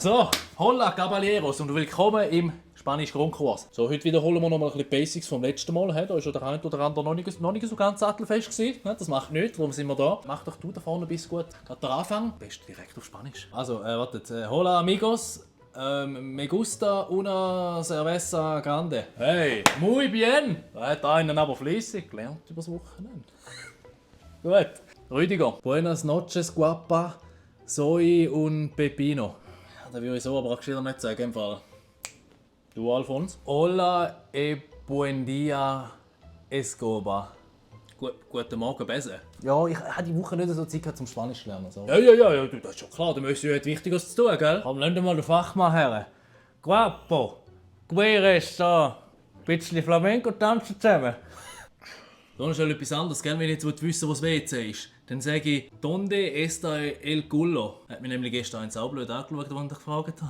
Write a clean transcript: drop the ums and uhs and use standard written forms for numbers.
So, hola Caballeros und willkommen im Spanisch Grundkurs. So, heute wiederholen wir noch mal ein bisschen die Basics vom letzten Mal. Da ist ja der eine oder andere noch nicht so ganz sattelfest gewesen. Das macht nichts, darum sind wir da. Mach doch du da vorne bis gut. Gerade der Anfang, best direkt auf Spanisch. Also, wartet. Hola amigos. Me gusta una cerveza grande. Hey, muy bien. Da hat einen aber fließig gelernt übers Wochenende. Gut. Rüdiger. Buenas noches, guapa. Soy un pepino. Das würde ich so aber auch nicht sagen im Fall. Du, Alfons? Hola e buen dia, Escobar. Guten Morgen, Bese. Ja, ich habe die Woche nicht so Zeit gehabt zum Spanisch lernen. So. Ja, das ist schon klar, da müsst ihr heute Wichtiges zu tun, gell? Komm, lass mal den Fachmann her. Guapo, quieres so ein bisschen Flamenco tanzen zusammen? Dann ist ja etwas anderes, gell? Wenn ich jetzt wissen will, was WC ist, dann sage ich, Donde está el culo? Hat mich nämlich gestern ein saublöd angeschaut, als ich gefragt habe.